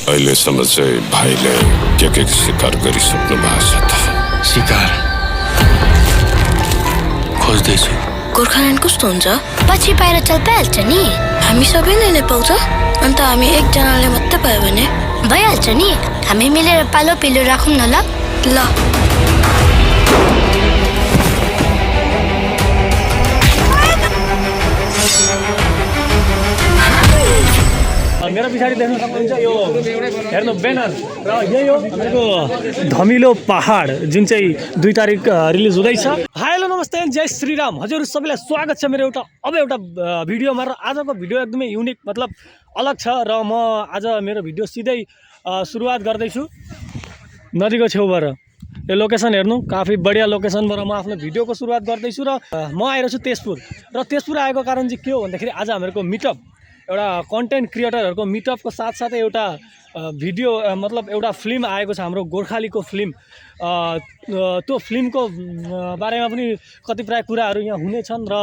अहिलेसम्म चाहिँ भाइले के शिकार गरिसक्नु भएको छ त? शिकार खोज्दैछु। गोर्खाल्यान्ड कस्तो हुन्छ? पछि बाहिर चल पाइहाल्छ नि। हामी सबैले नै पाउँछ। अन्त हामी एकजनाले मात्रै पायो भने भइहाल्छ नि। हामी मिलेर पालो पिलो राखौँ न ल। ल मेरो पछाडि देख्न सक्नुहुन्छ यो हेर्नु ब्यानर र यही हो हाम्रो धमिलो पहाड जुन चाहिँ 2 तारिक रिलिज हुँदैछ। हेलो नमस्ते जय श्रीराम। हजुर सबैलाई स्वागत छ मेरो एउटा भिडियोमा। र आजको भिडियो एकदमै युनिक मतलब अलग छ र म आज मेरो भिडियो सिधै सुरुवात गर्दैछु नदीको छेउबाट। यो लोकेसन हेर्नु काफी बढिया लोकेसनबाट म आफ्नो भिडियोको सुरुवात गर्दैछु। र म आइरहेको छु तेजपुर। र तेजपुर आएको कारण चाहिँ के हो भन्दाखेरि आज हामीहरूको मिटअप एउटा कन्टेन्ट क्रिएटरहरूको मिटअपको साथसाथै एउटा भिडियो मतलब एउटा फिल्म आएको छ हाम्रो गोर्खालीको फिल्म। त्यो फिल्मको बारेमा पनि कतिपय कुराहरू यहाँ हुनेछन् र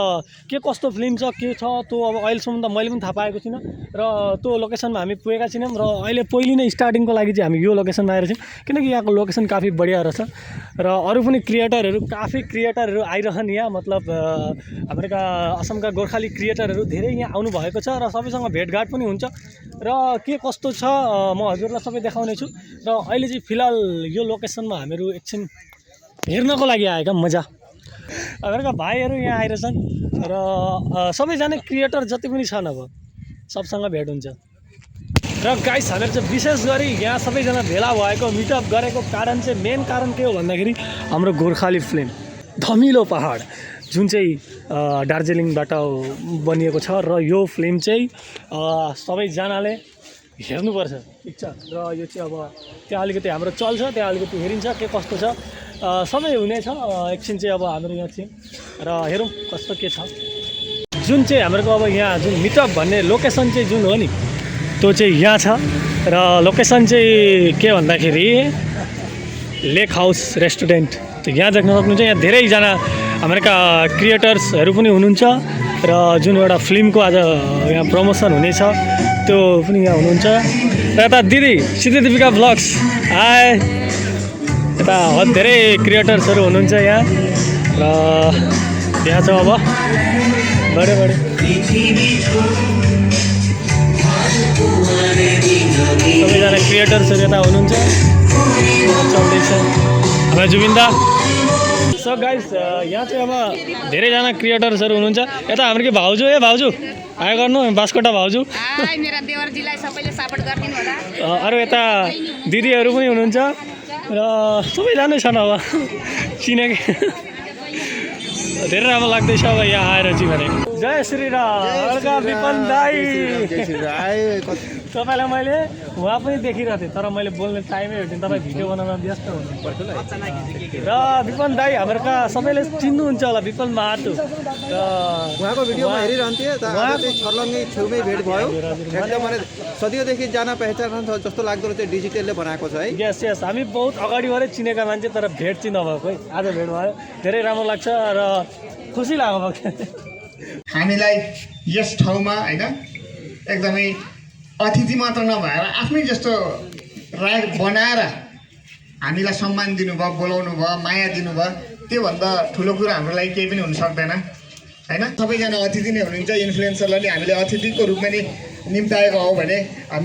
के कस्तो फिल्म छ के छ त्यो अब अहिलेसम्म त मैले पनि थाहा पाएको छैन। र त्यो लोकेसनमा हामी पुगेका छैनौँ र अहिले पहिले नै स्टार्टिङको लागि चाहिँ हामी यो लोकेसनमा आएर छौँ किनकि यहाँको लोकेसन काफी बढिया रहेछ र अरू पनि काफी क्रिएटरहरू आइरहन् यहाँ। मतलब हाम्रोका असमका गोर्खाली क्रिएटरहरू धेरै यहाँ आउनुभएको छ र सबैसँग भेटघाट पनि हुन्छ र के कस्तो छ म हजुरलाई सबै देखाउने छु। र अहिले चाहिँ फिलहाल यो लोकेसनमा हामीहरू एकछिन हेर्नको लागि आएका मजा। हामीहरूका भाइहरू यहाँ आइरहेछन् र सबैजना क्रिएटर जति पनि छन् अब सबसँग भेट हुन्छ। र गाइस हामीहरू चाहिँ विशेष गरी यहाँ सबैजना भेला भएको मिटअप गरेको कारण चाहिँ मेन कारण के हो भन्दाखेरि हाम्रो गोर्खाली फिल्म धमिलो पहाड जुन चाहिँ दार्जिलिङबाट बनिएको छ र यो फिल्म चाहिँ सबैजनाले हेर्नुपर्छ ठिक छ। र यो चाहिँ अब त्यहाँ अलिकति हाम्रो चल्छ त्यहाँ अलिकति हेरिन्छ के कस्तो छ सबै हुनेछ। एकछिन चाहिँ अब हाम्रो यहाँ चाहिँ र हेरौँ कस्तो के छ। जुन चाहिँ हाम्रो अब यहाँ जुन मिटअप भन्ने लोकेसन चाहिँ जुन हो नि त्यो चाहिँ यहाँ छ। र लोकेसन चाहिँ के भन्दाखेरि लेक हाउस रेस्टुरेन्ट यहाँ देख्न सक्नुहुन्छ। यहाँ धेरैजना हाम्रोका क्रिएटर्सहरू पनि हुनुहुन्छ र जुन एउटा फिल्मको आज यहाँ प्रमोसन हुनेछ त्यो पनि यहाँ हुनुहुन्छ। र यता दिदी सिधै दिपिका भ्लग्स हाई यता धेरै क्रिएटर्सहरू हुनुहुन्छ यहाँ र यहाँ छ अब बडे सबैजना क्रिएटर्सहरू यता हुनुहुन्छ चल्दैछ हाम्रो जुबिन्दा। सो गाइस यहाँ चाहिँ अब धेरैजना क्रिएटर्सहरू हुनुहुन्छ। यता हाम्रो के भाउजू भाउजू आयो गर्नु बास्कोटा भाउजू अरू यता दिदीहरू पनि हुनुहुन्छ र सबैजना छन् अब चिनेकै धेरै राम्रो लाग्दैछ अब यहाँ आएर चाहिँ भने। जय श्रीराम विपन दाई तपाईँलाई मैले उहाँ पनि देखिरहेको थिएँ तर मैले बोल्ने टाइमै भेट्थेँ तपाईँ भिडियो बनाउन व्यस्त हुनुपर्छ र विपन दाई हाम्रोका सबैले चिन्नुहुन्छ होला विपन महातो र उहाँको भिडियोमा हेरिरहन्थेँ छर्लङ्गै छेउमै भेट भयो। एकदम सदियोदेखि जान पहिचान जस्तो लाग्दो चाहिँ डिजिटलले बनाएको छ है। यस यस हामी बहुत अगाडिबाटै चिनेका मान्छे तर भेट चाहिँ नभएको है आज भेट भयो धेरै राम्रो लाग्छ र खुसी लाग्यो। हामीलाई यस ठाउँमा होइन एकदमै अतिथि मात्र नभएर आफ्नै जस्तो राय बनाएर हामीलाई सम्मान दिनुभयो बोलाउनु भयो माया दिनुभयो त्योभन्दा ठुलो कुरा हाम्रो लागि केही पनि हुन सक्दैन होइन। सबैजना अतिथि नै हुनुहुन्छ। इन्फ्लुएन्सरलाई हामीले अतिथिको रूपमा नै निम्ताएको हौँ भने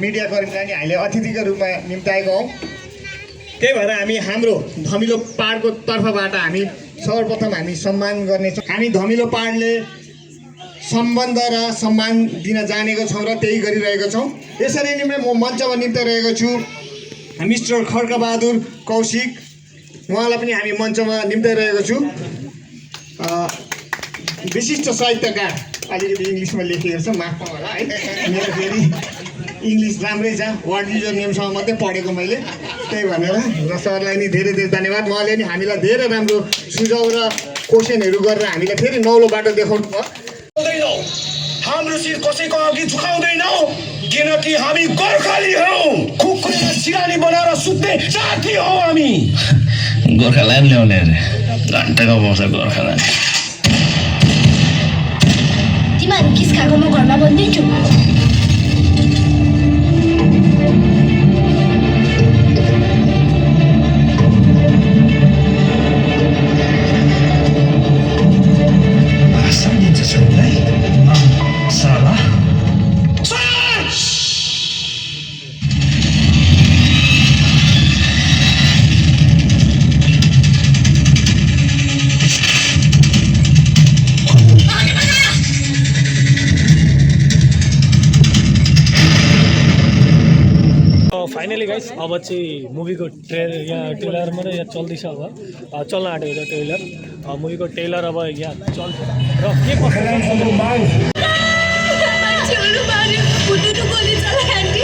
मिडियाकर्मीलाई नि हामीले अतिथिको रूपमा निम्ताएको हौँ। त्यही भएर हामी हाम्रो धमिलो पहाडको तर्फबाट हामी सर्वप्रथम हामी सम्मान गर्नेछौँ। हामी धमिलो पहाडले सम्बन्ध र सम्मान दिन जानेको छौँ र त्यही गरिरहेको छौँ। यसरी नै म मञ्चमा निम्ताइरहेको छु मिस्टर खड्कबहादुर कौशिक उहाँलाई पनि हामी मञ्चमा निम्ताइरहेको छु। विशिष्ट साहित्यकार अलिकति इङ्ग्लिसमा लेखिएको छ माफ होला है मेरो फेरि इङ्ग्लिस राम्रै छ वर्ड युजर नेमसँग मात्रै पढेको मैले त्यही भनेर र सरलाई नि धेरै धेरै धन्यवाद। उहाँले नि हामीलाई धेरै राम्रो सुझाउ र क्वेसनहरू गरेर हामीलाई फेरि नौलो बाटो देखाउनु भयो। हाम्रो शिर कसैको अघि झुकाउँदैनौ किनकि हामी गोर्खाली हौ। कुकुरलाई सिरानी बनाएर सुत्ने जाति हौ हामी। गोर्खाल्यान्ड ल्याउने अरे घन्टाको पाउँछ गोर्खाल्यान्ड। तिमीहरू किस खाएको म घरमा बन्दैछु। फाइनली गाइस अब चाहिँ मुभीको यहाँ ट्रेलर मात्रै यहाँ चल्दैछ अब चल्न आँटेको छ ट्रेलर मुभीको ट्रेलर अब यहाँ चल्छ र के कसो मान्छेहरू मार्यो फुटुटु गोली चलायो आन्टी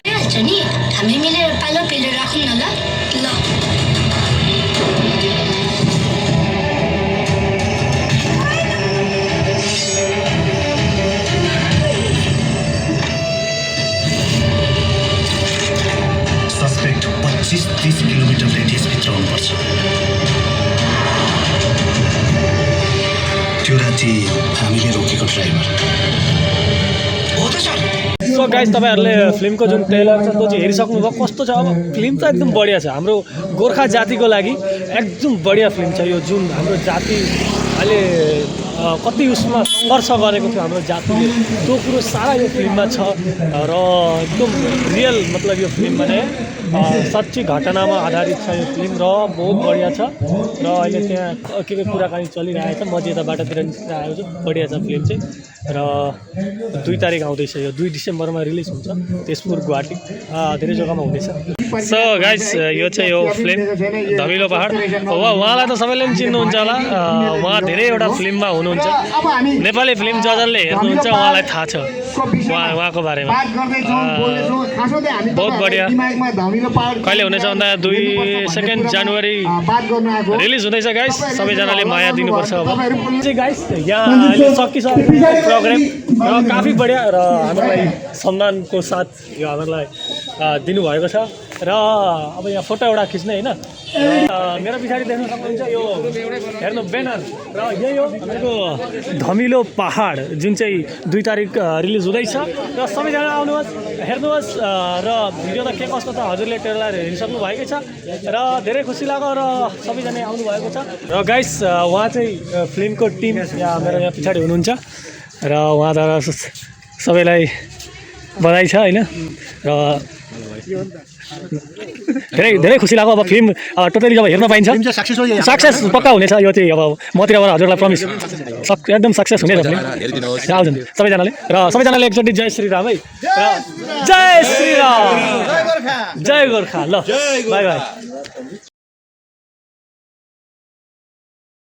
भइहाल्छ नि हामी मिलेर पालो पिलो राखौँ न ल सस्पेक्ट 25-30 किलोमिटर रेडियसभित्र हुनुपर्छ त्यो राति हामीले रोकेको ड्राइभर हो त सर सो गाइस तपाईँहरूले फिल्मको जुन ट्रेलर छ त्यो चाहिँ हेरिसक्नुभयो कस्तो छ अब फिल्म त एकदम बढिया छ हाम्रो गोर्खा जातिको लागि एकदम बढिया फिल्म छ यो जुन हाम्रो जाति अहिले कति उसमा सङ्घर्ष गरेको थियो हाम्रो जातिले त्यो कुरो सारा यो फिल्ममा छ र एकदम रियल मतलब यो फिल्म भने सच्ची घटनामा आधारित छ यो फिल्म र बहुत बढिया छ र अहिले त्यहाँ के कुराकानी चलिरहेको छ म चाहिँ यता बाटोतिर निस्केर आएको छु बढिया छ फिल्म चाहिँ र 2 तारिक आउँदैछ यो 2 डिसेम्बरमा रिलिज हुन्छ तेजपुर गुवाहाटी धेरै जग्गामा हुनेछ सो गाइस यो चाहिँ यो फिल्म धमिलो पहाड उहाँलाई त सबैले पनि चिन्नुहुन्छ होला उहाँ धेरैवटा फिल्ममा हुनुहुन्छ नेपाली फिल्म जसले हेर्नुहुन्छ उहाँलाई थाहा छ उहाँको बारेमा बहुत बढिया कहिले हुनेछ भन्दा 2 जनवरी रिलिज हुँदैछ गाइस सबैजनाले माया दिनुपर्छ अब चाहिँ गाइस यहाँ अहिले सकिसक्यो प्रोग्राम र काफी बढिया र हामीलाई सम्मानको साथ यो हामीलाई दिनुभएको छ र अब यहाँ फोटो एउटा खिच्ने होइन मेरो पछाडि देख्न सक्नुहुन्छ यो हेर्नु ब्यानर र यही हो हाम्रो धमिलो पहाड जुन चाहिँ 2 तारिक रिलिज हुँदैछ र सबैजना आउनुहोस् हेर्नुहोस् र भिडियो त के कस्तो त हजुरले ट्रेलर हेरिसक्नु भएकै छ र धेरै खुसी लाग्यो र सबैजना आउनुभएको छ र गाइस उहाँ चाहिँ फिल्मको टिम यहाँ मेरो यहाँ पछाडि हुनुहुन्छ र उहाँद्वारा सबैलाई बधाई छ होइन र धेरै खुसी लाग्यो अब फिल्म टोटली जब हेर्न पाइन्छ सक्सेस पक्का हुनेछ यो चाहिँ अब मतिरबाट हजुरलाई प्रमिस एकदम सक्सेस हुनेछ फिल्म आउँछन् सबैजनाले र सबैजनाले एकचोटि जय श्रीराम है र जय श्रीराम जय गोर्खा ल बाई बाई